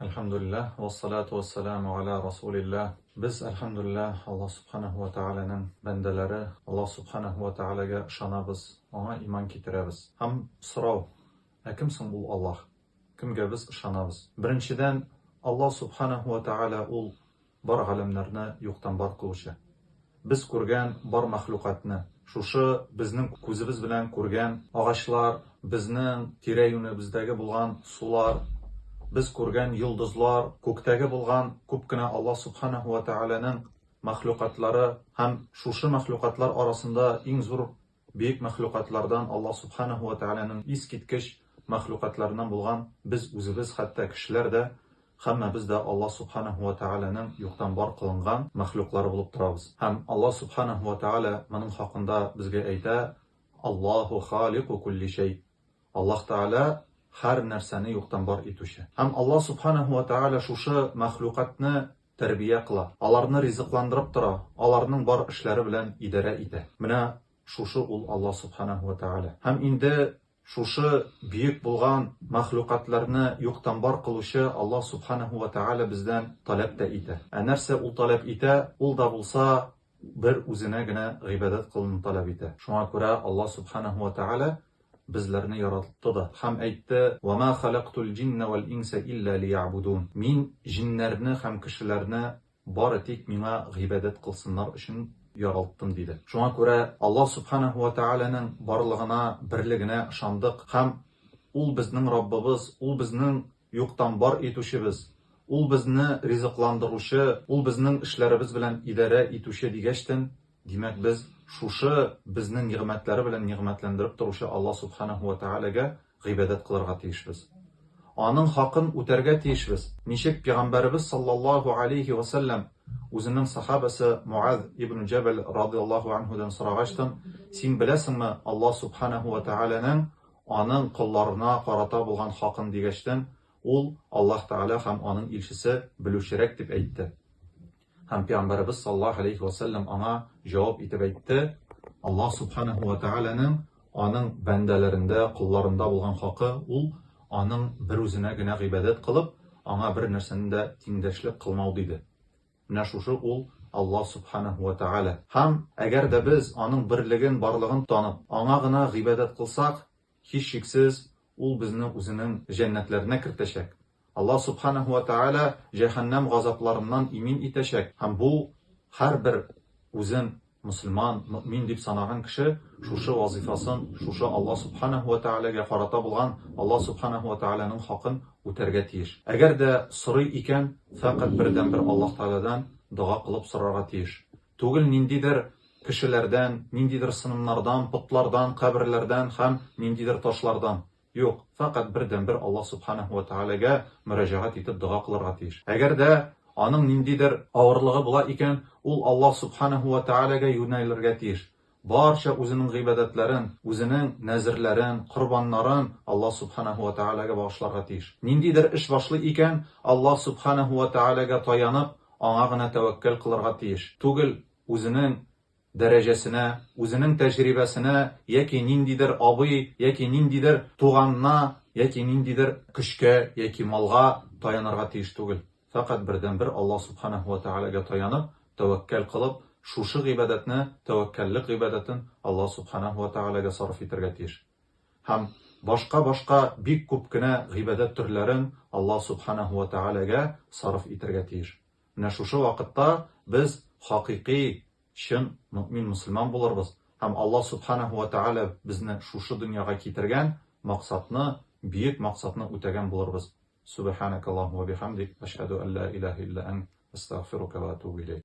Әлхәмдүлилләһ, вәссалату вәссәламу аля расулилләһ. Без, әлхәмдүлилләһ, Аллаһ Сүбхәнәһү вә Тәгаләнең бәндәләре, Аллаһ Сүбхәнәһү вә Тәгаләгә ышанабыз, Аңа иман китерәбез. Һәм сорау, ә кем соң ул Аллаһ? Кемгә без ышанабыз? Беренчедән, Аллаһ Сүбхәнәһү вә Тәгалә ул бар галәмнәрне юктан бар кылучы. Без күргән бар мәхлукатны, шушы безнең күзебез белән күргән агачлар, безнең тирә-юнебездәге булган сулар, без күргән йолдызлар, күктәге булган күп кенә Аллаһ Сүбхәнәһү вә Тәгаләнең мәхлукатлары һәм шушы мәхлукатлар арасында иң зур Бөек мәхлукатлардан Аллаһ Сүбхәнәһү вә Тәгаләнең искиткеч мәхлукатларыннан булган без үзебез, хәтта кешеләр дә, һәммәбез дә Аллаһ Сүбхәнәһү вә Тәгаләнең юктан бар кылынган мәхлуклары булып торабыз. Һәм Аллаһ Сүбхәнәһү вә Тәгалә моның хакында безгә әйтә, Аллаһу халику кулли шәй. Аллаһ Тәгалә һәр нәрсәне юктан бар итүче. Һәм Аллаһ Сүбхәнәһү вә Тәгалә шушы мәхлукатны тәрбия кыла, аларны ризыкландырып тора, аларның бар эшләре белән идарә итә. Менә шушы ул Аллаһ Сүбхәнәһү вә Тәгалә. Һәм инде шушы бөек булган мәхлукатларны юктан бар кылучы Аллаһ Сүбхәнәһү вә Тәгалә бездән таләп тә итә. Ә нәрсә ул таләп итә? Ул да булса бер үзенә генә гыйбадәт кылуны таләп итә. Шуңа күрә Аллаһ Сүбхәнәһү вә Тәгалә безләрне яратты да һәм әйтте, Вә ма халәктул җиннә вәл инсә илля лиягъбудун. Мин җеннәрне һәм кешеләрне бары тик миңа гыйбадәт кылсыннар өчен яралттым, диде. Шуңа күрә Аллаһ Сүбхәнәһү вә Тәгаләнең барлыгына, берлегенә ышандык һәм Ул безнең Раббыбыз, Ул безнең юктан бар итүчебез, Ул безне ризыкландыручы, Ул безнең эшләребез белән идарә итүче дигәчтен, Димәк, без шушы безне нигъмәтләре белән нигъмәтләндереп торучы Аллаһ Сүбхәнәһү вә Тәгаләгә гыйбадәт кылырга тиешбез. Аның хакын үтәргә тиешбез. Ничек Пигамбәребез саллаллаһу алейһи вә сәлләм үзенең сахабәсе Муаз ибн Җәбәл радыяллаһу анһудан сорагачтын, Син беләсеңме Аллаһ Сүбхәнәһү вә Тәгаләнең аның колларына карата булган хакын дигәчтен, ул, Аллаһ Тәгалә һәм аның илчесе белүчерәк дип әйтте. Һәм Пәйгамбәребез саллаллаһу алейһи вә сәлләм аңа җавап итеп әйтте, Аллаһ субханаһу вә тәгаләнең аның бәндәләрендә, колларында булган хакы ул аның берүзенә генә гыйбадәт кылып, аңа бер нәрсәне дә тиңдәшлек кылмау, диде. Менә шушы ул Аллаһ субханаһу вә тәгалә. Һәм әгәр дә без аның берлеген, барлыгын танып, аңа гына гыйбадәт кылсак, һичшиксез, ул безне үзенең җәннәтләренә кертәчәк. Аллаһ Сүбхәнәһү вә Тәгалә җәһәннәм газапларыннан имин итәчәк һәм бу һәрбер үзен мөселман, мөэмин дип санаган кеше шушы вазыйфасын, шушы Аллаһ Сүбхәнәһү вә Тәгаләгә карата булган Аллаһ Сүбхәнәһү вә Тәгаләнең хакын үтәргә тиеш. Әгәр дә сорый икән, фәкать бердәнбер Аллаһ Тәгаләдән дога кылып сорарга тиеш. Түгел ниндидер кешеләрдән, ниндидер сынымнардан, потлардан, каберләрдән һәм ниндидер ташлардан. Юк, фәкать бердәнбер Аллаһ Сүбхәнәһү вә Тәгаләгә мөрәҗәгать итеп дога кылырга тиеш. Әгәр дә аның ниндидер авырлыгы була икән, ул Аллаһ Сүбхәнәһү вә Тәгаләгә юнәлергә тиеш. Барча үзенең гыйбадәтләрен, үзенең нәзерләрен, корбаннарын Аллаһ Сүбхәнәһү вә Тәгаләгә багышларга тиеш. Ниндидер эш башлый икән, Аллаһ Сүбхәнәһү вә Тәгаләгә таянып, аңа гына тәвәккәл кылырга тиеш. Түгел, үзенең дәрәҗәсенә, үзенең тәҗрибәсенә яки ниндидер абый, яки ниндидер туганына, яки ниндидер көчкә яки малга таянырга тиеш түгел. Фәкать бердәнбер Аллаһ Сүбхәнәһү вә Тәгаләгә таянып, тәвәккәл кылып, шушы гыйбадәтне, тәвәккәллек гыйбадәтен Аллаһ Сүбхәнәһү вә Тәгаләгә сарыф итәргә тиеш. Һәм башка-башка бик күп кенә гыйбадәт төрләрен Аллаһ Сүбхәнәһү вә Тәгаләгә сарыф итәргә тиеш. Менә шушы вакытта без хакыйкый, чын мөэмин мөселман булырбыз һәм Аллаһ Сүбхәнәһү вә Тәгалә безне шушы дөньяга китергән максатны, бөек максатны үтәгән булырбыз. Сүбхәнәкәллаһуммә вә бихәмдик, әшһәдү ән лә иләһә илля әнт, әстәгъфирука вә әтүбү иләйк.